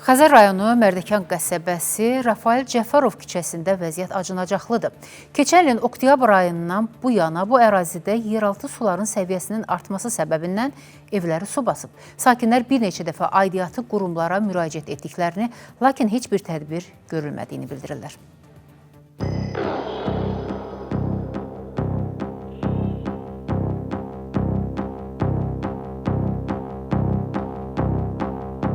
Xəzər rayonu Mərdəkan qəsəbəsi Rafael Cəfərov küçəsində vəziyyət acınacaqlıdır. Keçən ilin oktyabr ayından bu yana bu ərazidə yeraltı suların səviyyəsinin artması səbəbindən evləri su basıb. Sakinlər bir neçə dəfə aidiyyatı qurumlara müraciət etdiklərini, lakin heç bir tədbir görülmədiyini bildirirlər.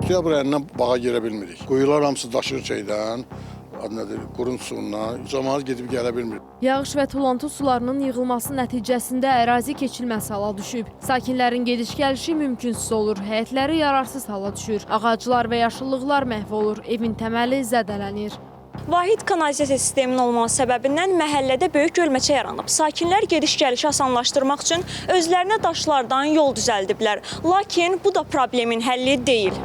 Oktyabr ayından bağa girə bilmirik. Quyular hamısı daşır şeydən, adı nədir, qurun suyundan. Camaat gedib gələ bilmir. Yağış və tullantı sularının yığılması nəticəsində ərazi keçilməz hala düşüb. Sakinlərin gediş-gəlişi mümkünsüz olur, həyətləri yararsız hala düşür. Ağaclar və yaşıllıqlar məhv olur, evin təməli zədələnir. Vahid kanalizasiya sisteminin olması səbəbindən məhəllədə böyük gölməçə yaranıb. Sakinlər gediş-gəlişi asanlaşdırmaq üçün özlərinə daşlardan yol düzəldiblər. Lakin bu da problemin həlli deyil.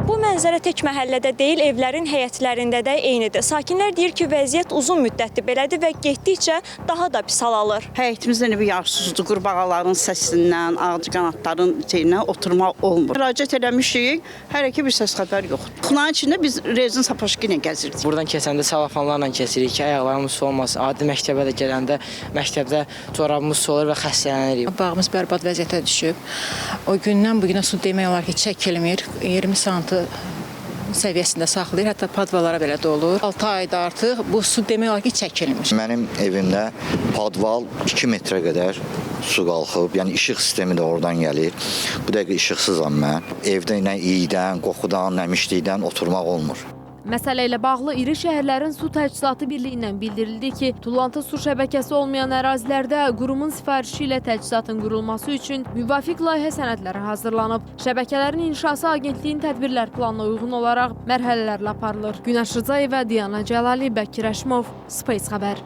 Bu mənzərə tək məhəllədə deyil, evlərin həyətlərində də eynidir. Sakinlər deyir ki, vəziyyət uzun müddətdir belədir və getdikcə daha da pis hal alır. Həyətimizdə nə bir yağsızdır, qurbağaların səsindən, ağcaqanadların şeyindən oturmaq olmur. Müraciət eləmişik, hələ ki bir səs xəbər yoxdur. Xunanın içində biz rezin sapoşki ilə gəzirdik. Buradan keçəndə salafanlarla keçirik ki, ayaqlarımız su olmasın. Adi məktəbə də gələndə məktəbdə corabımız su olur və xəstələnirik. Bağımız bərbad vəziyyətə düşüb. O gündən bu günə su demək olar ki, çəkilmir. 20 santı səviyyəsində saxlayır, hətta padvalara belə dolur. 6 ayda artıq bu su demək olar ki, çəkilmir. Mənim evimdə padval 2 metrə qədər su qalxıb, yəni işıq sistemi də oradan gəlir. Bu dəqiqə işıqsızam mən. Evdə nə iydən, qoxudan, nə mişlikdən oturmaq olmur. Məsələ ilə bağlı iri şəhərlərin su təchizatı birliyindən bildirildi ki, tullantı su şəbəkəsi olmayan ərazilərdə qurumun sifarişi ilə təchizatın qurulması üçün müvafiq layihə sənədləri hazırlanıb. Şəbəkələrin inşası agentliyin tədbirlər planına uyğun olaraq mərhələlərlə aparılır. Günəş Rızayeva, Diana Cəlali, Bəkir Əşimov, Space Xəbər.